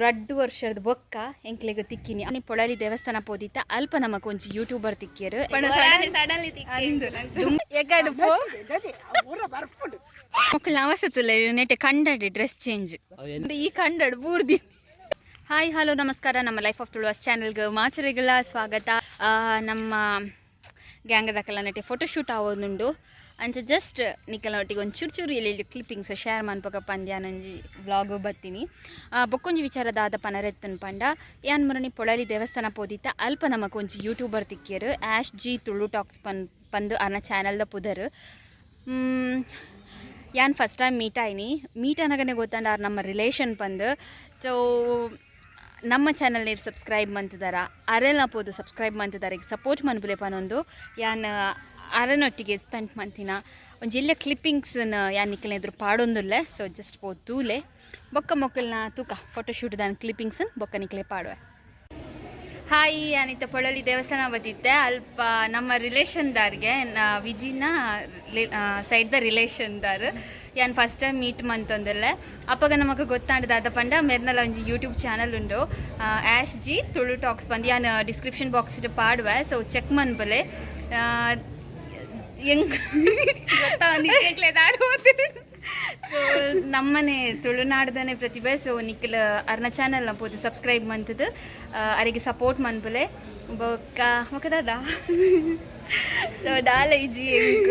ರಡ್ಡ್ ವರ್ಷದ ಬೊಕ್ಕ ಎಂಕ್ಲೆಗ್ ತಿಕ್ಕಿನಿ. ಪೊಳಲಿ ದೇವಸ್ಥಾನ ಪೋದಿತ್ತ, ಅಲ್ಪ ನಮಕ್ ಒಂಜಿ ಯೂಟ್ಯೂಬರ್ ತಿಕ್ಕಿಯರು. ಮೊಕ್ಕಲ್ ಅವಸತ್ತುಲ್ಲ ನೆಟ್ಟೆ ಕಂಡಡಿ ಡ್ರೆಸ್ ಚೇಂಜ್ ಈ ಕಂಡಡ್ ಬೂರ್ದಿ. ಹಾಯ್, ಹಲೋ, ನಮಸ್ಕಾರ. ನಮ್ಮ ಲೈಫ್ ಆಫ್ ತುಳುವಾಸ್ ಚಾನೆಲ್ಗೆ ಮಾಚರಿಗಳ ಸ್ವಾಗತ. ನಮ್ಮ ಗ್ಯಾಂಗದಕಲ್ಲ ನೆಟ್ಟೆ ಫೋಟೋಶೂಟ್ ಆವೊಂದುಂಡು. ಅಂಚ ಜಸ್ಟ್ ನಿಕಲ್ನ ಒಟ್ಟಿಗೆ ಒಂದು ಚೂರು ಚೂರು ಇಲ್ಲಿ ಕ್ಲಿಪ್ಪಿಂಗ್ಸ್ ಶೇರ್ ಮನ್ಪಕ ಪಂದ್ಯಾನೊಂಜಿ ವ್ಲಾಗ್ ಬತ್ತೀನಿ. ಬೊಕ್ಕೊಂಜಿ ವಿಚಾರ ದಾದ ಪನರೆತ್ತನ್ ಪಂಡ, ಯಾನ್ ಮುರಣಿ ಪೊಳಲಿ ದೇವಸ್ಥಾನ ಪೋದಿತ್ತ, ಅಲ್ಪ ನಮಕ್ ಒಂಜಿ ಯೂಟ್ಯೂಬರ್ ತಿಕ್ಕಿಯರು. ಆಶ್ ಜಿ ತುಳು ಟಾಕ್ಸ್ ಪಂದು ಅರ್ನ ಚಾನೆಲ್ದ ಪುದರ್. ಯಾನ್ ಫಸ್ಟ್ ಟೈಮ್ ಮೀಟ್ ಆಯ್ನಿ. ಮೀಟ್ ಅನಗನೆ ಗೊತ್ತಂಡ ಆರ್ ನಮ್ಮ ರಿಲೇಷನ್ ಪಂದು. ಸೊ ನಮ್ಮ ಚಾನಲ್ ನೀರು ಸಬ್ಸ್ಕ್ರೈಬ್ ಮಂತಿದಾರ, ಅರೆಲ್ಲ ಪೋದು ಸಬ್ಸ್ಕ್ರೈಬ್ ಮಂತಿದಾರೆ, ಈಗ ಸಪೋರ್ಟ್ ಮನ್ಪುಲೆ ಪನೊಂದು ಯಾನ್ ಅರೆನೊಟ್ಟಿಗೆ ಸ್ಪೆಂಡ್ ಮಂತಿನ ಒಂಜಿ ಎಲ್ಲ ಕ್ಲಿಪ್ಪಿಂಗ್ಸ್ನ ಯಾನ್ ನಿಕ್ಕಲ್ನ ಎದುರು ಪಾಡೊಂದುಲ್ಲೆ. ಸೊ ಜಸ್ಟ್ ಪೋ ತೂಲೆ. ಬೊಕ್ಕ ಮೊಕ್ಕಲ್ನ ತೂಕ ಫೋಟೋಶೂಟ್ ದಾನ್ ಕ್ಲಿಪ್ಪಿಂಗ್ಸ್ ಬೊಕ್ಕ ನಿಕ್ಲೆ ಪಾಡುವೆ. ಹಾಯ್, ಯಾನಿತ್ತ ಪೊಳಲಿ ದೇವಸ್ಥಾನ ಬತ್ತಿತ್ತೆ. ಅಲ್ಪ ನಮ್ಮ ರಿಲೇಷನ್ದಾರ್ಗೆ, ವಿಜಿನ ಸೈಡ್ದ ರಿಲೇಷನ್ದಾರ್ ಯಾನ್ ಫಸ್ಟ್ ಟೈಮ್ ಮೀಟ್ ಮಂತೊಂದುಲ್ಲೆ. ಅಪ್ಪಗ ನಮಕ್ ಗೊತ್ತಾಂಡ ದಾದ ಪಂಡ, ಮೆರ್ನಲ ಒಂಜಿ ಯೂಟ್ಯೂಬ್ ಚಾನಲ್ ಉಂಡು, ಆಶ್ ಜಿ ತುಳು ಟಾಕ್ಸ್ ಬಂದು. ಯಾನ್ ಡಿಸ್ಕ್ರಿಪ್ಷನ್ ಬಾಕ್ಸ್ ಪಾಡುವೆ, ಸೊ ಚೆಕ್ ಮನ್ಪುಲೆ. ಹೆಂಗ್ ಸೊ ನಮ್ಮನೆ ತುಳುನಾಡ್ದನೆ ಪ್ರತಿಭೆ. ಸೊ ನಿಖಿಲ್ ಅರ್ನ ಚಾನಲ್ ಪೋದು ಸಬ್ಸ್ಕ್ರೈಬ್ ಮಂತದು ಅರೆಗೆ ಸಪೋರ್ಟ್ ಮನ್ಪುಲೆ. ಬೊಕ್ಕ ಬೊಕ್ಕ ದಾದ? ಸೊ ದಾಲ ಇಜ್ಜಿ ಎಂಕ್.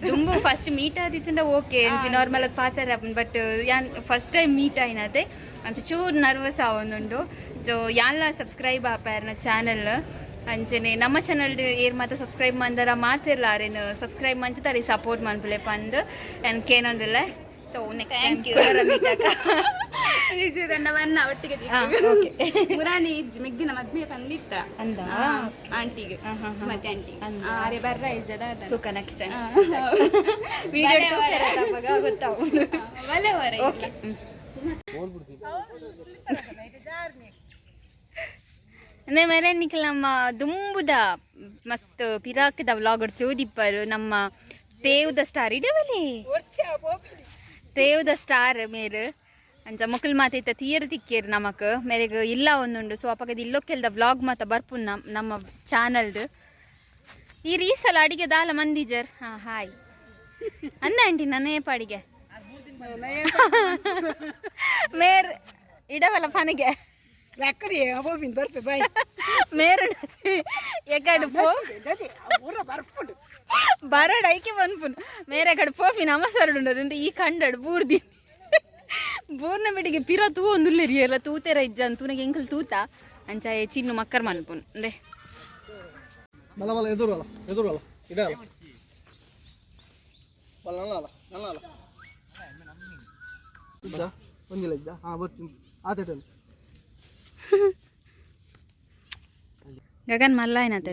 ದುಂಬು ಫಸ್ಟ್ ಮೀಟ್ ಆದಿತ್ತಂಡ ಓಕೆ, ಅಂಚಿ ನಾರ್ಮಲ್ ಪಾತರ. ಬಟ್ ಯಾನ್ ಫಸ್ಟ್ ಟೈಮ್ ಮೀಟ್ ಆಯ್ನತೆ, ಅಂಚ ಚೂರು ನರ್ವಸ್ ಆವೊಂದುಂಡು. ಸೊ ಯಾನ್ಲ ಸಬ್ಸ್ಕ್ರೈಬ್ ಆಪ ಚಾನಲ್. ಅಂಚನೆ ನಮ್ಮ ಚಾನಲ್ ಏರ್ ಮಾತ ಸಬ್ಸ್ಕ್ರೈಬ್ ಮಂದರ ಮಾತಿರ್ಲ ಅರೇನು ಸಬ್ಸ್ಕ್ರೈಬ್ ಮಂತ ಸಪೋರ್ಟ್ ಮನ್ಪುಲೆ ಪಂದ್ ಯಾನ್ ಕೇನೊಂದುಲ್ಲೆ. ಸೊ ನೆಕ್ಸ್ಟ್ ಟೈಮ್ ಮೀಟ್ ಆಕ. ಬನ್ನ ಒಟ್ಟಿಗೆ. ಮುರಾಣಿ ಇಜ್ಜಿ ಮೆಗ್ದಿನ ಮದ್ಮೆ ಪಂದಿತ್ತ. ಅಂದ? ಆಂಟಿಗೆ, ಸುಮತಿ ಆಂಟಿ. ಆರೆ ಬರ್ರ ಇಜ್ಜದ. ತೂಕ, ನೆಕ್ಸ್ಟ್ ಟೈಮ್ ವಿಡಿಯೋ ಗೊತ್ತಾವು. ಓಕೆ. ಅಂದ್ರೆ ಮೇರೆ ನಿಖಲ್ ನಮ್ಮ ದುಂಬುದ ಮಸ್ತ್ ಪಿರಾಕ್ದ ವ್ಲಾಗ್ ತೂದಿಪ್ಪರು. ನಮ್ಮ ತೇವ್ದ ಸ್ಟಾರ್ ಇಡವಲಿ, ತೇವ್ದ ಸ್ಟಾರ್ ಮೇರು. ಅಂಚ ಮೊಕಲ್ ಮಾತ ತೀರ ತಿಕ್ಕೇರು ನಮಕ್. ಮೇರೆಗ್ ಇಲ್ಲ ಒಂದುಂಡು. ಸೊ ಅಪಗದ ಇಲ್ಲೊಕ್ಕೆಲ್ದ ವ್ಲಾಗ್ ಮಾತ ಬರ್ಪುನ್ ನಮ್ಮ ಚಾನಲ್ದು. ಈ ರೀಸಲ ಅಡಿಗೆ ದಾಲ ಮಂದಿಜರ್. ಹಾ, ಹಾಯ್ ಅಂದ ಆಂಟಿ. ನನ್ನೇ ಪಾಡಿಗೆ ಮೇರ್ ಇಡವಲ್ಲ ಫನಗೆ. ಬರ್ಪೆ ಬಾಯ್. ಮೇರು ಎಕಡ್ ಪೋ ಬರಡ್ ಐಕೆ ಪನ್ಪುನು. ಮೇರೆ ಕಡೆ ಪೋಫಿನ ಅಮಸರಡು. ಈ ಕಂಡಡ್ ಬೂರ್ದಿ ಬೂರ್ನ ಬೆಡಿಗೆ ಪಿರ ತೂ ಒಂದುಲ್ಲೆರಿ ಎಲ್ಲ ತೂತೆರ ಇಜ್ಜನ್ ತೂನಗೆ ಎಂಕಲ್ ತೂತ ಅಂಚ ಚಿನ್ನು ಮಕ್ಕರ್ ಮನ್ಪುನು ಅಂದೆ. ಮಲ ಮಲ ಎದುರಲ್ಲ, ಎದುರಲ್ಲ ಇಡಲ್ಲ ಬಲ್ಲ ನಲ್ಲ ನಲ್ಲ ಇದ್ದ ಒಂದಿಲ್ಲ ಇದ್ದ. ಹಾಂ, ಬರ್ತೀನಿ ಆತೇಟು. ಗಗನ್ ಮಲ್ಲ ಏನತ್ತೆ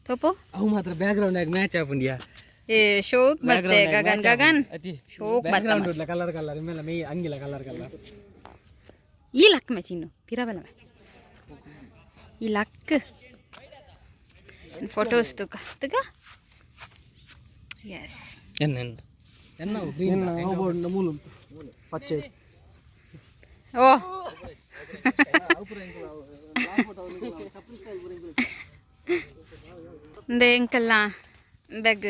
ತೋಪು. ಅವು ಮಾತ್ರ ಬ್ಯಾಕ್ ಗ್ರೌಂಡ್ ಆಗಿ ಮ್ಯಾಚ್ ಆಪುಂಡಿಯಾ? ಏ ಶೋಕ್ ಬತ್ತೆ ಗಗನ್, ಗಗನ್ ಶೋಕ್ ಬತ್ತ. ಬ್ಯಾಕ್ ಗ್ರೌಂಡ್ ಕಲರ್ ಕಲರ್ ಇಮ್ಮೆಲ್ಲ ಮೇ ಅಂಗಿಲ್ಲ ಕಲರ್ ಕಲರ್. ಈ ಲಕ್ ಮೇ ಚಿನ್ನು ಪಿರಬಲ ಮೇ ಈ ಲಕ್ ಫೋಟೋಸ್ ತುಕ ತುಕ. ಎಸ್. ಎನ್ನ ಎನ್ನ ಎನ್ನ ಗ್ರೀನ್. ಮೂಲು ಪಚ್ಚೆ. ಓ ಇಂದೆ ಎಂಕಲ್ಲ ಬೆಗ್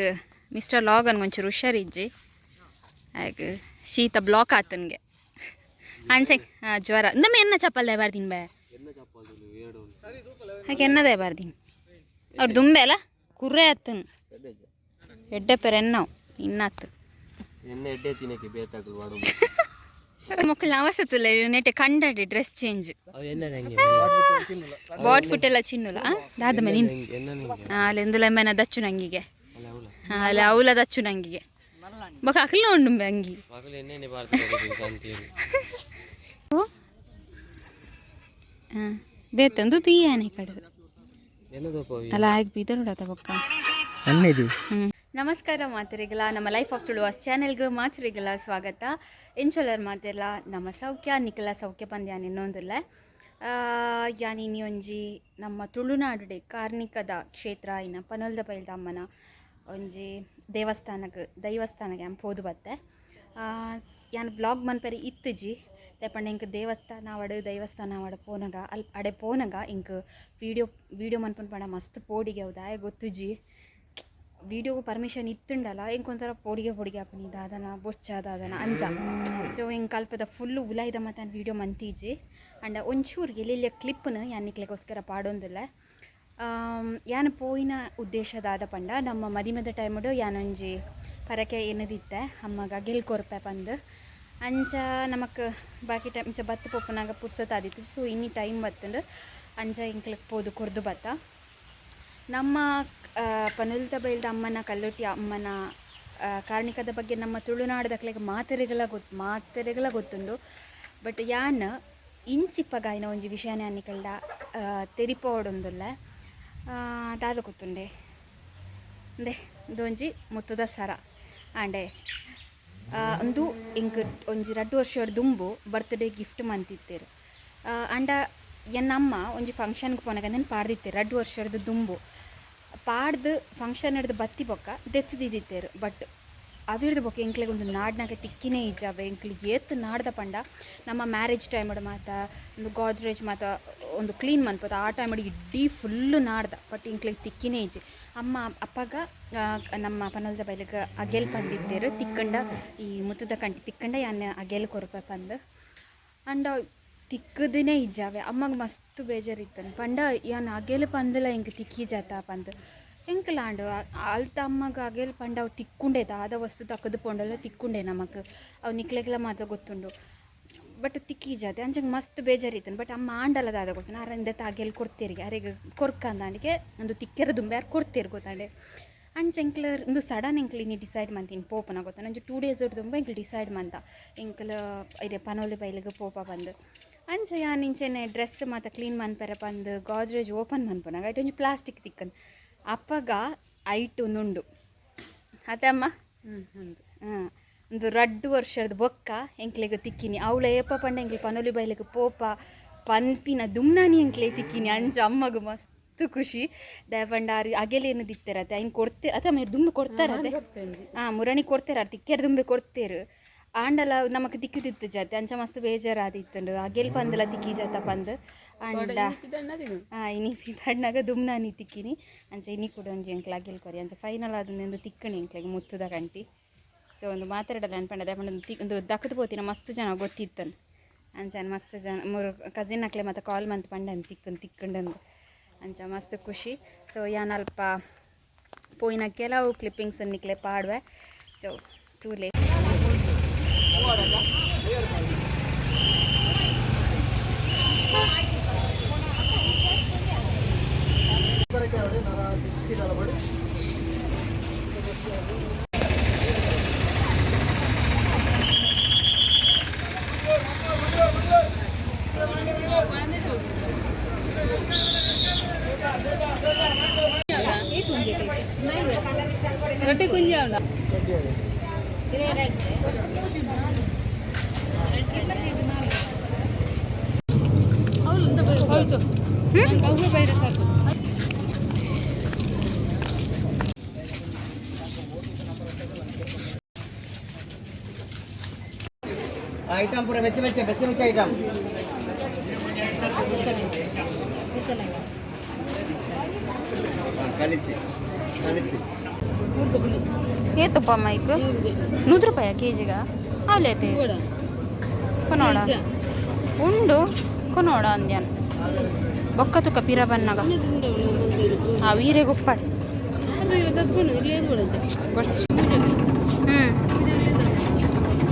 ಮಿಸ್ಟರ್ ಲಾಗನ್ ಒಂಚೂರು ಹುಷಾರಿಜ್ಜಿ. ಆಗ ಶೀತ ಬ್ಲಾಕ್ ಆತನ್ಗೆ ಅಂಚೆ ಜ್ವರ. ಇಂದಮ್ಮ ಎನ್ನ ಚಪ್ಪಲ್ ಬಾರ್ದಿನ್ ಬೇ ಹಾಗೆ ಎನ್ನದೇ ಬಾರ್ದಿನ್. ಅವ್ರು ದುಂಬೆ ಅಲ್ಲ ಕುರ್ರೆ ಆತನ್ ಎಡ್ಡೆ ಪೆರ್ ಎನ್ನವು ಇನ್ನಾತು. ಎಣ್ಣೆ ಎಡ್ಡೆ ತಿನ್ನಕ್ಕೆ ಬೇತಾಗಲು ವಾಡು. ಮೊಕ್ಕಲ್ ಅವಸತ್ತುಲ್ಲ ನೆಟ್ಟೆ ಕಂಡಡಿ ಡ್ರೆಸ್ ಚೇಂಜ್. ಅವು ಎನ್ನ ನಂಗೆ ಬಾಟ್ ಫುಟ್ ಎಲ್ಲ ಚಿನ್ನುಲ ದಾದ ಮೇ ನೀನು. ಎನ್ನ ನಂಗೆ. ಅಲ್ಲಿ ಎಂದುಲ ಮೇನ ದಚ್ಚು ನಂಗಿಗೆ. ಅಲ್ಲಿ ಅವಲ ದಚ್ಚು ನಂಗಿಗೆ ಬೊಕ ಅಕಲ್ನ ಉಂಡು ಅಂಗಿ. ಮಗಳು ಎಣ್ಣೆನೆ ಬಾರ್ದು ಅಂತೀರಿ. ಬೇತಂದು ತೀಯಾನೆ ಕಡೆ. ಎನ್ನದಪ್ಪ? ಅಲ್ಲ ಆಗ ಬೀದರುಡತ ಬೊಕ್ಕ. ಅನ್ನಿದಿ. ನಮಸ್ಕಾರ ಮಾತರಿಗಳ, ನಮ್ಮ ಲೈಫ್ ಆಫ್ ತುಳುವಾಸ್ ಚಾನೆಲ್ಗೆ ಮಾತರಿಗಳ ಸ್ವಾಗತ. ಇಂಚೊಲರ್ ಮಾತೆರ್ಲ? ನಮ್ಮ ಸೌಖ್ಯ, ನಿಖಲ ಸೌಖ್ಯ ಪಂದ್ಯಾನ್ ಇನ್ನೊಂದುಲ್ಲ. ಯಾನ್ ಇನಿ ಒಂಜಿ ನಮ್ಮ ತುಳುನಾಡುಡೆ ಕಾರ್ಣಿಕದ ಕ್ಷೇತ್ರ ಇನ್ನ ಪನೊಲ್ದ ಬೈಲ್ದ ಅಮ್ಮನ ಒಂಜಿ ದೇವಸ್ಥಾನಕ್ಕೆ ದೈವಸ್ಥಾನಕ್ಕೆ ಯಾನ್ ಪೋದು ಬತ್ತೆ. ಯಾನ್ ವ್ಲಾಗ್ ಮನ್ಪೆರೆ ಇತ್ತುಜಿ ದಾಯೆ ಎಂಕ್ ದೇವಸ್ಥಾನ ಆವಡ್ ದೈವಸ್ಥಾನ ಆವಡ್ ಪೋನಗ ಅಲ್ ಅಡೆ ಪೋನಗ ಎಂಕ್ ವೀಡಿಯೋ ವೀಡಿಯೋ ಮನ್ಪುನ ಪಂಡ ಮಸ್ತ್ ಪೋಡಿಗೆ ಅವು ದಾಯೆ ಗೊತ್ತುಜಿ. ವೀಡಿಯೋಗು ಪರ್ಮಿಷನ್ ಇತ್ತುಂಡಲ ಎಂಕ್ ಒಂಥರ ಪೋಡಿಗೆ ಪೋಡಿಗೆ ಆಪುನಿ ದಾದನ ಬೊರ್ಚ ದಾದನ ಅಂಚ. ಸೊ ಎಂಕ್ ಅಲ್ಪದ ಫುಲ್ಲು ಉಲಾಯ್ದ ಮಾತ ವೀಡಿಯೋ ಮಂತಿಜಿ. ಅಂಡ ಒಂಚೂರು ಎಲ್ಲೆಲ್ಲ ಕ್ಲಿಪ್ನು ಯಾನ್ ನಿಕ್ಲೆಗೋಸ್ಕರ ಪಾಡೊಂದುಲ್ಲೆ. ಯಾನ್ ಪೋಯಿನ ಉದ್ದೇಶ ದಾದ ಪಂಡ ನಮ್ಮ ಮದಿಮೆದ ಟೈಮುಡು ಯಾನೊಂಜಿ ಪರಕೆ ಎನ್ನದಿತ್ತೆ ಅಮ್ಮಗ ಅಗೆಲ್ ಕೊರ್ಪೆ ಪಂದ್. ಅಂಚ ನಮಕ್ ಬಾಕಿ ಟೈಮ್ ಇಂಚ ಬತ್ತ್ ಪೋಪುನಗ ಪುರ್ಸೊತ್ ಆದಿತ್ತು. ಸೊ ಇನಿ ಟೈಮ್ ಬತ್ತುಂಡು ಅಂಚ ಎಂಕ್ಲೆಗ್ ಪೋದು ಕೊರ್ದು ಬತ್ತ. ನಮ್ಮ ಪನುಲ್ತ ಬೈಲ್ದ ಅಮ್ಮನ ಕಲ್ಲುಟ್ಟಿ ಅಮ್ಮನ ಕಾರ್ಣಿಕದ ಬಗ್ಗೆ ನಮ್ಮ ತುಳುನಾಡದಕ್ಲೆಗ್ ಮಾತೆರೆಗ್ಲ ಮಾತೆರೆಗ್ಲ ಗೊತ್ತುಂಡು. ಬಟ್ ಯಾನ್ ಇಂಚಿಪ್ಪಗಾಯಿನ ಒಂಜಿ ವಿಷಯನೇ ಯಾನ್ ತೆರಿಪೋಡೊಂದುಲ್ಲೆ. ದಾದ ಗೊತ್ತುಂಡೆ ಉಂದೆ ಉಂದೊಂಜಿ ಮುತ್ತುದ ಸರ ಆಂಡೆ ಉಂದು ಎಂಕ್ ಒಂಜಿ ರಡ್ಡ್ ವರ್ಷ ದುಂಬು ಬರ್ತ್ಡೇ ಗಿಫ್ಟ್ ಮಂತಿತ್ತೆರ್. ಆಂಡ ಎನ್ನಮ್ಮ ಒಂಜಿ ಫಂಕ್ಷನ್ಗೆ ಪೋನಗ ನೆನ್ ಪಾಡ್ದಿತ್ತೆರ್ ರಡ್ಡ್ ವರ್ಷದ ದುಂಬು. ಪಾಡ್ದು ಫಂಕ್ಷನ್ ಹಿಡ್ದು ಬತ್ತಿ ಬೊಕ್ಕ ದೆತ್ತ್ ಬಟ್ ಅವಿರ್ದು ಬೊಕ್ಕ ಎಂಕ್ಲೆಗ್ ಒಂದು ನಾಡ್ನಾಗ ತಿಕ್ಕಿನೇ ಇಜ್ಜಾವೆ ಎಂಕ್ಲು ಏತ್ ನಾಡ್ದ ಪಂಡ ನಮ್ಮ ಮ್ಯಾರೇಜ್ ಟೈಮುಡು ಮಾತ ಒಂದು ಗೋದ್ರೇಜ್ ಮಾತ ಒಂದು ಕ್ಲೀನ್ ಮನ್ಪೊದು ಆ ಟೈಮುಡು ಇಡೀ ಫುಲ್ಲು ನಾಡ್ದ. ಬಟ್ ಎಂಕ್ಲೆಗ್ ತಿಕ್ಕಿನೇ ಇಜ್ಜಿ. ಅಮ್ಮ ಅಪ್ಪಗ ನಮ್ಮ ಪನೊಲ್ದ ಬೈಲಿಗೆ ಅಗೆಲ್ ಪಂದಿತ್ತೆರ್ ತಿಕ್ಕಂಡ ಈ ಮುತ್ತುದ ಕಂಟಿ ತಿಕ್ಕಂಡ ಯಾನ್ ಅಗೆಲ್ ಕೊರ್ಪೆ ಪಂದ್. ಅಂಡ ತಿಕ್ಕುದಿನೇ ಇಜ್ಜಾವೆ ಅಮ್ಮಗ್ ಮಸ್ತ್ ಬೇಜಾರಿತ್ತನ್ ಪಂಡ ಯಾನ್ ಅಗೆಲ್ ಪಂದಲ ಎಂಕ್ ತಿಕ್ಕಿಜಾತ ಪಂದ್. ಎಂಕ್ಲಾಂಡ್ ಅಲ್ತ ಅಮ್ಮಗ್ ಅಗೆಲ್ ಪಂಡ ಅವು ತಿಕ್ಕುಂಡೆ ದಾದ ವಸ್ತು ತಕ್ಕದು ಪೋಂಡಲ ತಿಕ್ಕುಂಡೆ ನಮಕ್. ಅವು ನಿಕ್ಲೆಗ್ಲ ಮಾತ ಗೊತ್ತುಂಡು. ಬಟ್ ತಿಕ್ಕಿಜಾತೆ ಅಂಚ ಮಸ್ತ್ ಬೇಜಾರಿತ್ತನ್ ಬಟ್ ಅಮ್ಮ ಆಂಡಲ ದಾದ ಗೊತ್ತುಂಡು ಆರ್ ಇಂದೆತ ಅಗೆಲ್ ಕೊರ್ತೆರಿಗೆ ಅರೆಗ್ ಕೊರ್ಕಂದಾಂಡಿಗೆ ಉಂದು ತಿಕ್ಕೆರ ದುಂಬೆ ಆರ್ ಕೊರ್ತೆರ್ ಗೊತ್ತಾಂಡೆ. ಅಂಚ ಎಂಕ್ಲ ಉಂದು ಸಡನ್ ಎಂಕ್ಲು ಇನಿ ಡಿಸೈಡ್ ಮಂತಿನಿ ಪೋಪುನ ಗೊತ್ತುಂಡು ಒಂಜಿ 2 ಡೇಸ್ ದುಂಬು ಎಂಕ್ಲು ಡಿಸೈಡ್ ಮಂತ ಎಂಕ್ಲು ಇರೆ ಪನೊಲಿ ಬೈಲಿಗೆ ಪೋಪ ಪಂದ್. ಅಂಚ ಯಾನ್ ಇಂಚೆನೆ ಡ್ರೆಸ್ ಮಾತ ಕ್ಲೀನ್ ಮನ್ಪೆರೆ ಪಂದ್ ಗೋದ್ರೇಜ್ ಓಪನ್ ಮನ್ಪುನಗ ಐಟ್ ಒಂಜಿ ಪ್ಲಾಸ್ಟಿಕ್ ತಿಕ್ಕನ್. ಅಪ್ಪಗ ಐಟ್ ಉಂದುಂಡು ಅತ್ತೆ ಅಮ್ಮ? ಹಾಂ ಒಂದು ರಡ್ಡ್ ವರ್ಷದ ಬೊಕ್ಕ ಎಂಕ್ಲೆಗ್ ತಿಕ್ಕಿನಿ. ಅವ್ಲ ಏಪ ಪಂಡ ಎಂಕ್ಲೆ ಪನೊಲಿ ಬೈಲಿಗೆ ಪೋಪ ಪನ್ಪಿನ ದುಮ್ನಾನಿ ಎಂಕ್ಲೆ ತಿಕ್ಕಿನಿ. ಅಂಚ ಅಮ್ಮಗ್ ಮಸ್ತ್ ಖುಷಿ. ದಾಯೆ ಪಂಡ ಆರ್ ಅಗೆಲೇನು ದಿತ್ತೆರತ್ತೆ ಐನ್ ಕೊಡ್ತೆ ಅತ್ತ ಮೇರ್ ದುಂಬು ಕೊಡ್ತಾರತ್ತೆ. ಹಾಂ ಮುರಣಿ ಕೊಡ್ತೇರ ಆರ್ ತಿಕ್ಕೆರ್ ದುಂಬೆ ಕೊಡ್ತೇರು. ಆಂಡಲ ನಮಕ್ ತಿಕ್ಕಿದಿತ್ತು ಜಾತೆ ಅಂಚ ಮಸ್ತ್ ಬೇಜಾರಾದಿತ್ತುಂಡು ಅಗೆಲ್ ಪಂದಲ ತಿಕ್ಕಿ ಜಾತ ಪಂದ್. ಆಂಡ ಇನಿ ಪಿದಾಡ್ನಾಗ ದುಮ್ನಾನಿ ತಿಕ್ಕಿನಿ. ಅಂಚ ಇನಿ ಕೂಡ ಒಂಜಿ ಎಂಕ್ಲ ಅಗೆಲ್ ಕೊರಿ. ಅಂಚ ಫೈನಲ್ ಆದ ತಿಕ್ಕಣಿ ಎಂಕ್ಲೆಗ್ ಮುತ್ತುದ ಕಂಟಿ. ಸೊ ಒಂದು ಮಾತಾಡಲ್ಲ ಅನ್ಪಂಡ ದಾಯೆ ಪಂಡ ಒಂದು ದಕ್ಕದ ಪೋತಿನ ಮಸ್ತ್ ಜನ ಗೊತ್ತಿತ್ತನ್. ಅಂಚ ಮಸ್ತ್ ಜನ ಮೂರು ಕಸಿನ್ ಅಕ್ಲೆ ಮತ್ತೆ ಕಾಲ್ ಮಂತ್ ಪಂಡನ್ ತಿಕ್ಕನ್ ತಿಕ್ಕಂಡಂದು. ಅಂಚ ಮಸ್ತ್ ಖುಷಿ. ಸೊ ಯಾನ್ ಅಲ್ಪ ಪೋಯಿನ ಕೆಲವು ಕ್ಲಿಪ್ಪಿಂಗ್ಸ್ ನಿಕ್ಲೆ ಪಾಡುವೆ. ಸೊ ತೂಲೆ. ರೊಟ್ಟಿ ಕುಂಜ ಉಂಡ ಐಟಮ್ ಪೂರ ವೆಚ್ಚ ವೆಚ್ಚ ವೆಚ್ಚ ವೆಚ್ಚ ಐಟಮ್. ಕಲಿಸಿ ಕಲಿಸಿ. ಏತಪ್ಪ ಮೈಕ್ 100 ರೂಪಾಯ ಕೆ ಜಿಗ ಅವಲೇತೆ ಕೊನೋಡ ಉಂಡು ಕೊನೋಡ ಅಂದ್ಯಾನ್ ಬೊಕ್ಕ ತುಕ್ಕ ಪಿರ ಬನ್ನಗ ಆ ವೀರೆ ಗುಪ್ಪಾಡ್ ಹ್ಞೂ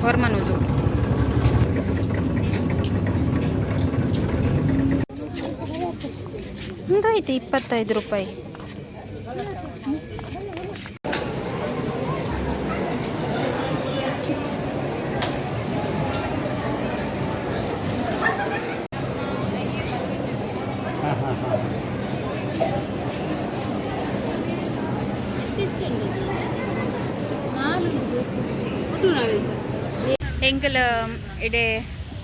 ಹೊರ್ಮನುದು ಒಂದು ಐತೆ 25 ರೂಪಾಯಿ. ಎಂಕಲ್ ಇಡೆ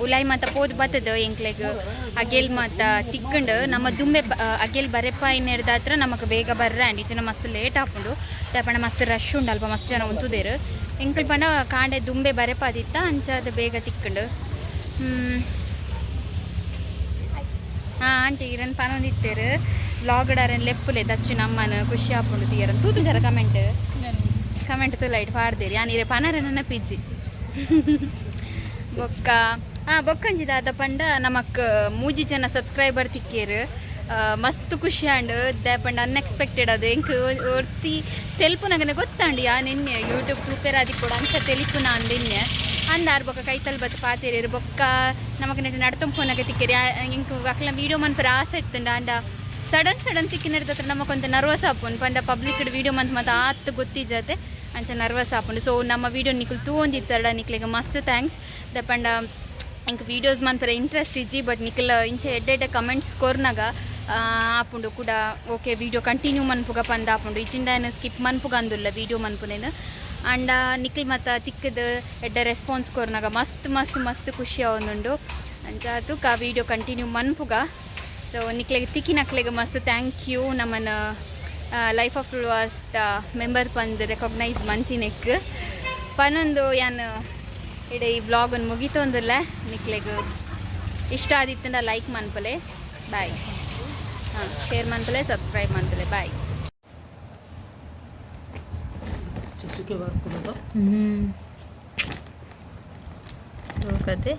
ಉಲಾಯ್ ಮಾತ ಪೋದು ಬತ್ತದ ಎಂಕ್ಲೆಗ್ ಅಗೆಲ್ ಮಾತ ತಿಕ್ಕಂಡು ನಮ್ಮ ದುಂಬೆ ಅಗೆಲ್ ಬರೆಪ್ಪ ಇನ್ನೆರ್ದಾತ್ರ ನಮಕ್ ಬೇಗ ಬರ್ರ ಅಂಡ್ ಇಚನ ಮಸ್ತ್ ಲೇಟ್ ಆಪುಂಡು. ದಾಯೆ ಮಸ್ತ್ ರಶ್ ಉಂಡು ಅಲ್ಪ ಮಸ್ತ್ ಜನ ಉಂತುದೆರ್. ಎಂಕುಲ್ ಪಂಡ ಕಾಂಡೆ ದುಂಬೆ ಬರೆಪಾದಿತ್ತ, ಅಂಚಾದ ಬೇಗ ತಿಕ್ಕಂಡು. ಹಾಂ ಆಂಟಿ, ಇರನ್ ಪನೊಂದಿತ್ತೇರು, ವ್ಲಾಗ್ಡಾರನ್ ಲೆಪ್ಪುಲೆ ದಚ್ಚು ನಮ್ಮನ ಖುಷಿ ಆಪುಂಡು ತೀರನ್ ತೂತು ಜರ ಕಮೆಂಟ್ ಕಮೆಂಟ್ ತುಲೈಟ್ ಪಾಡ್ದೇರಿ. ಯಾನ್ ಇರೆ ಪನರ ಪಿಜ್ಜಿ ಬೊಕ್ಕ. ಹಾಂ, ಬೊಕ್ಕಂಜಿ ದಾದ ಪಂಡ ನಮಕ್ ಮೂಜಿ ಜನ ಸಬ್ಸ್ಕ್ರೈಬರ್ ತಿಕ್ಕೇರು. ಮಸ್ತ್ ಖುಷಿ ಆಂಡ್. ದಾಯೆ ಪಂಡ ಅನ್ಎಕ್ಸ್ಪೆಕ್ಟೆಡ್ ಅದು. ಎಂಕ್ ಒರ್ತಿ ತೆಲ್ಪುನಗನೆ ಗೊತ್ತಾಂಡ್, ಯಾನ್ ಎನ್ನೆ ಯೂಟ್ಯೂಬ್ ತೂಪೆರಾದಿ ಕೂಡ ಅಂಚ ತೆಲಿಪುನ ಅಂದ್ ಎನ್ನೆ ಅಂದಾರ್. ಬೊಕ್ಕ ಕೈತಲ್ ಬತ್ತು ಪಾತೆರೇರು. ಬೊಕ್ಕ ನಮಕ್ ನೆಟ್ ನಡ್ತೊಂಪುನಗ ತಿಕ್ಕೇರು. ಎಂಕ್ ಅಕ್ಲ ವೀಡಿಯೋ ಮನ್ಪರ ಆಸೆ ಇತ್ತುಂಡ. ಆಂಡ ಸಡನ್ ಸಡನ್ ತಿಕ್ಕಿನರ್ದ ಹತ್ರ ನಮಕೊಂತ ನರ್ವಸ್ ಆಪುಂಡು. ಪಂಡ ಪಬ್ಲಿಕ್ ವೀಡಿಯೋ ಮಂತ್ ಮಾತ ಆತ್ ಗೊತ್ತಿಜಾತೆ, ಅಂಚ ನರ್ವಸ್ ಆಪುಂಡು. ಸೊ ನಮ್ಮ ವೀಡಿಯೋ ನಿಕುಲು ತೂವೊಂದಿತ್ತಾರಡ, ನಿಕ್ಲೆಗ್ ಮಸ್ತ್ thanks. ದಾಯೆ ಪಂಡ ಎಂಕ್ ವೀಡಿಯೋಸ್ ಮನ್ಪರೆ ಇಂಟ್ರೆಸ್ಟ್ ಇಜ್ಜಿ, ಬಟ್ ನಿಕುಲ ಇಂಚ ಎಡ್ಡೆ ಎಡ್ಡೆ ಕಮೆಂಟ್ಸ್ ಕೊರ್ನಗ ಆಪುಂಡು ಕೂಡ, ಓಕೆ, ವೀಡಿಯೋ ಕಂಟಿನ್ಯೂ ಮನ್ಪುಗ ಪಂದ್ ಆಪುಂಡು. ಇಜಿಂಡ ಸ್ಕಿಪ್ ಮನ್ಪುಗ ಅಂದುಲ್ಲ ವೀಡಿಯೋ ಮನ್ಪುನೇನು. ಅಂಡ ನಿಕ್ಲ್ ಮತ್ತ ತಿಕ್ಕದ ಎಡ್ಡೆ ರೆಸ್ಪಾನ್ಸ್ ಕೊರ್ನಗ ಮಸ್ತ್ ಮಸ್ತ್ ಮಸ್ತ್ ಖುಷಿ ಆವೊಂದುಂಡು. ಅಂಚ ತುಕ ವೀಡಿಯೋ ಕಂಟಿನ್ಯೂ ಮನ್ಪುಗ. ಸೊ ನಿಕ್ಲೆಗ್ ತಿಕ್ಕಿನಕ್ಲೆಗ್ ಮಸ್ತ್ thank you, ನಮ್ಮನ life of Tuluvas the member ಪಂದ್ ರೆಕಾಗ್ನೈಸ್ ಮಂತಿನೆಕ್ ಪನೊಂದು ಯಾನ್ ಇಡೆ ಈ ವ್ಲಾಗ್ ಮುಗಿತೊಂದುಲ್ಲ. ನಿಕ್ಲೆಗ್ ಇಷ್ಟ ಆದಿತ್ತಂಡ ಲೈಕ್ ಮನ್ಪಲೆ, ಬಾಯ್. ಹಾಂ, ಶೇರ್ ಮನ್ಪಲೆ, ಸಬ್ಸ್ಕ್ರೈಬ್ ಮನ್ಪಲೆ, ಬಾಯ್. ಸುಖೆ ಬರ್ಕೊಡೋದು. ಹ್ಞೂ, ಸೋಕತೆ.